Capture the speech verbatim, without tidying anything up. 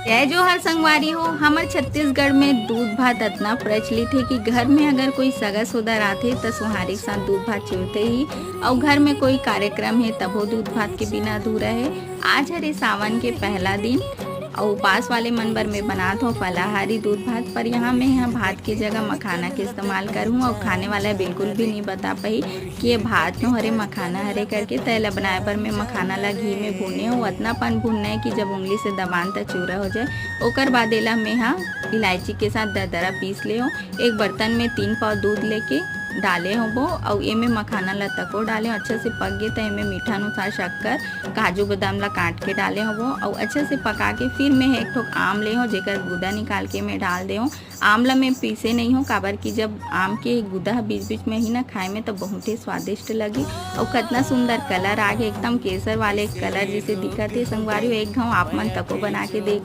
जय जोहार संगवारी हो। हमर छत्तीसगढ़ में दूध भात अतना प्रचलित हे कि घर में अगर कोई सगा सोदर आथे, त सोहारी के साथ दूध भात चुरथे ही। अउ घर में कोई कार्यक्रम हे, तभो दूध भात के बिना अधूरा हे। आज हरे सावन के पहला दिन, अउ उपास वाले मन बर मैं बनात हौं फलाहारी दूध भात। पर यहाँ मैं यहाँ भात के जगह मखाना के इस्तेमाल करहूँ, अउ खाने वाला बिल्कुल भी नहीं बता पाही कि ये भात नो हरे, मखाना हरे करके। त एला बनाए बर मैं मखाना ला घी में भूने हौं। अतना पन भूनना हे कि जब उंगली से दबान, त चूरा हो जाए। ओकर बाद एला मैं हा इलायची के साथ दरदरा पीस ले हौं। एक बर्तन में तीन पाव दूध लेके डाले होबो, अउ एमे मखाना ला तको डाले हौं। अच्छा से पक गे, त एमे मीठा अनुसार शक्कर, काजू बादाम ला काट के डाले होबो, अउ अच्छा से पका के फिर मैं एक ठोक आम ले हौं, जेकर गूदा निकाल के मैं डाल दे हौं। आम ला मैं पीसे नहीं हौं, काबर कि जब आम के गूदा ह बीच बीच में ही ना खाए में, त बहुते स्वादिष्ट लगी। अउ कतना सुंदर कलर आ गे, एकदम केसर वाले कलर जैसे दिखत हे। संगवारी हो, एक घाव आप मन तको बना के देख